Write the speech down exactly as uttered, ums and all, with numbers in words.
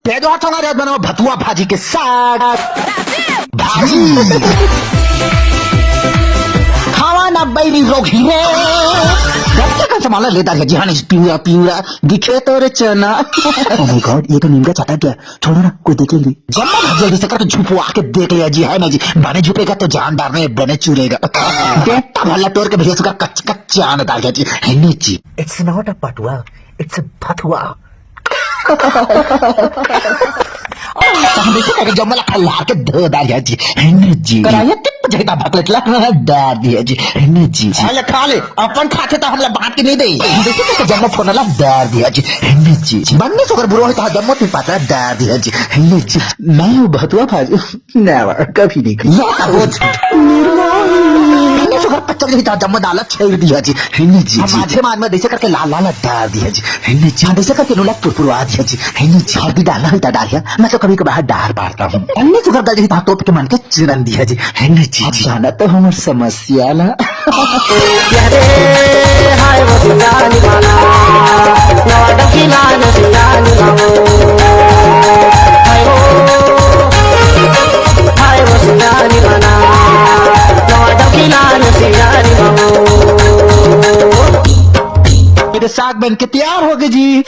दे दो हाथों का रेत बनाओ भतुआ भाजी के साथ। भाजी। खावा ना बैरी रोगी रे। गत्ते का सामान ले दार है जी, हाँ जी, पिवरा, पिवरा, दिखे तो रे चना। Oh my God, ये तो नीम का चाटा क्या? छोड़ो ना, कोई देख लेगी। जम्मा भाजी जल्दी से कर, तो झुपवा के देख लिया जी, है ना जी? बने झुपेगा तो जान डारने, बने चुरेगा। बेटा भला तोर के भैया सुकर कच कच जान डार गया जी, है ना जी? It's not a पटुआ, it's a भतुआ। हम इसे करके जम्मा ला खल्लार के धो डार गया जी, है ना जी? कराया टिप जैता भकलेट ला डार दिया जी, है ना जी? खा ले, खा ले, अपन खाते तो हमला बांट के नहीं दे। हम इसे करके जम्मा फोन ला डार दिया जी, है ना जी? बन्ने सुकर बुरो है तो जम्मा ती पाता डार दिया जी, है ना जी? मैं हूँ भतुआ भाजी। Never, कभी नहीं। ये सुगर पच्चर के भीतर जम्मा डाला छेड़ दिया जी, है नी जी? हम जी। माझे मान में जैसे करके लाल लाल डार दिया जी, है नी जी? हाँ, जैसे करके नूला पुरपुरवा दिया जी, है नी जी? हल्दी डालना हल्दा डालिया, मैं तो कभी कभार डार पाता हूँ। अन्य सुगर गल जही तोप के मन के चिरन दिया जी, है नी जी? अब जी। जाना तो हमार समस्या ला। मेरे साग बन के तैयार हो गए जी।